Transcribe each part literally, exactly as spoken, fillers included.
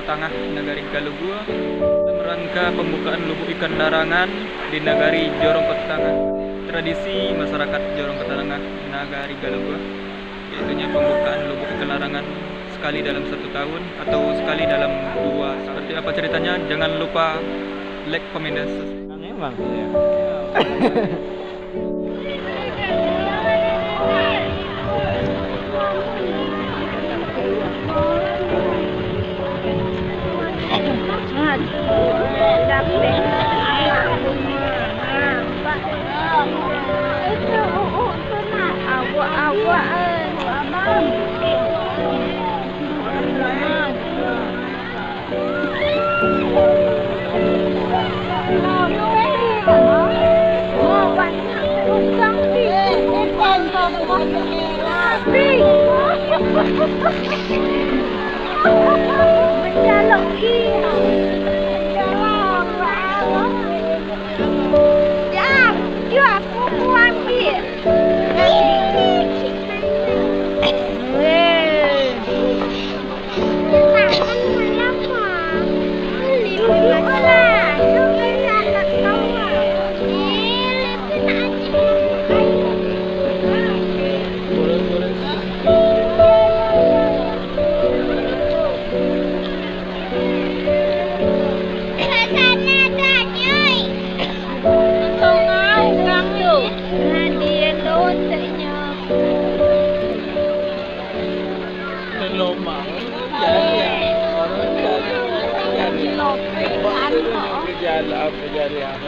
Tangah, Nagari Galugua, dalam rangka pambukaan Lubuak Ikan Larangan di Nagari Jorong Kota Tangah. Tradisi masyarakat Jorong Kota Tangah, Nagari Galugua, yaitunya pambukaan Lubuak Ikan Larangan sekali dalam satu tahun atau sekali dalam dua. Seperti apa ceritanya? Jangan lupa like, komen, dan subscribe. Memang, iya. Lomang, jari, ya. Orang jari, jari. Gejala apa jari apa?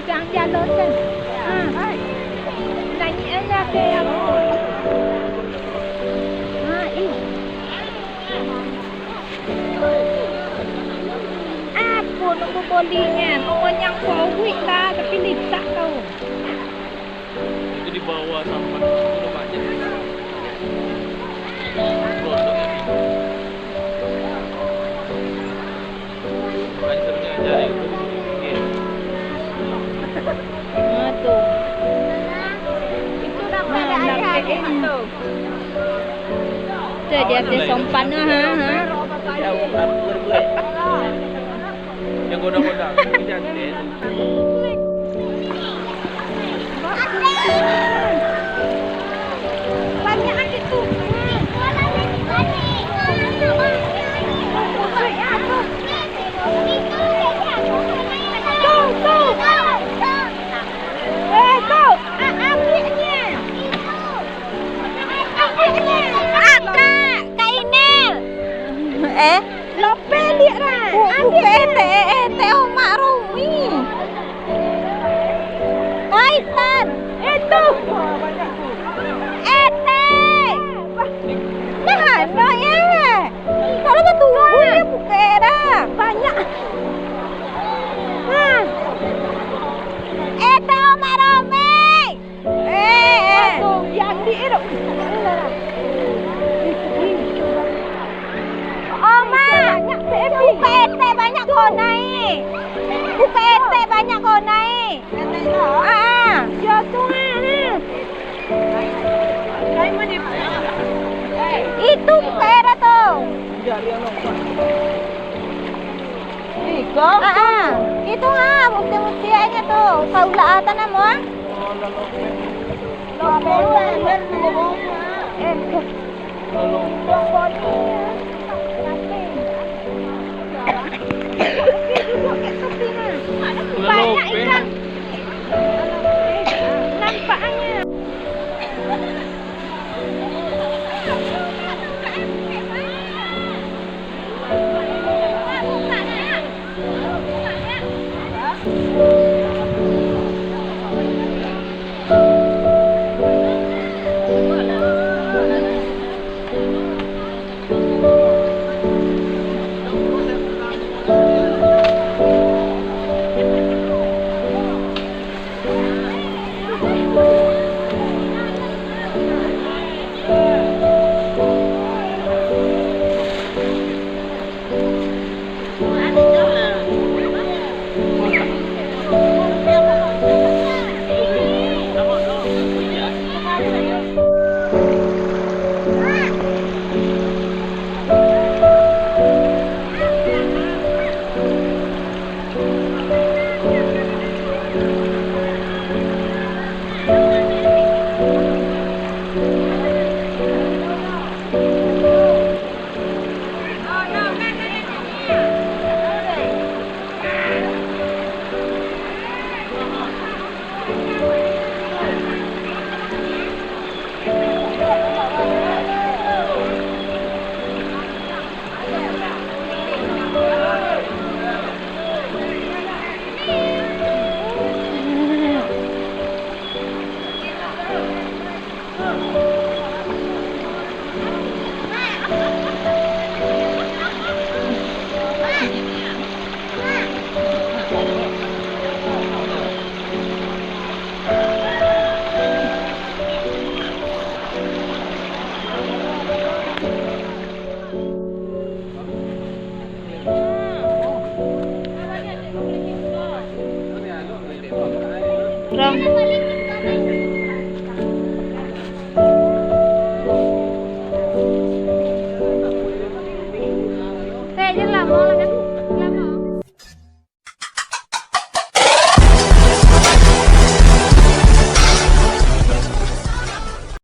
Jangan jalan kan. Ha. Naiak aja ke aku. Ha, ih. Apo nunggu bolinyo? Mongonyang kowik lah, tapi litak kau. Itu di bawah sampan. Itu banyak. Gosok ya. Makanya sebenarnya cari itu. Iya. Di ateh sompan, ha, ha. Akak, Kak Inel. Eh? Lope liak lah. Bu-, ambiak buka lah. Etek, etek Omak Romi. Kaitan. Itu. Etek. Nah, no ya. Kalau batunggu ya buka dah. Banyak. Nah. Etek Omak Romi. Eh, eh. Aduh, yang di-, eh, dok. Oma, buka etek banyak konai. Buka etek banyak konai. Ah, ah. Yo, tu, ah, ah. Itu buka etek tu. Tigo. Ah, ah. Itu, ah, muti-muti aja tu. Kaulak atan namo, ah. Banyak ikan. Nampaknya. Rong. Kayak aja lah, mau lah kan?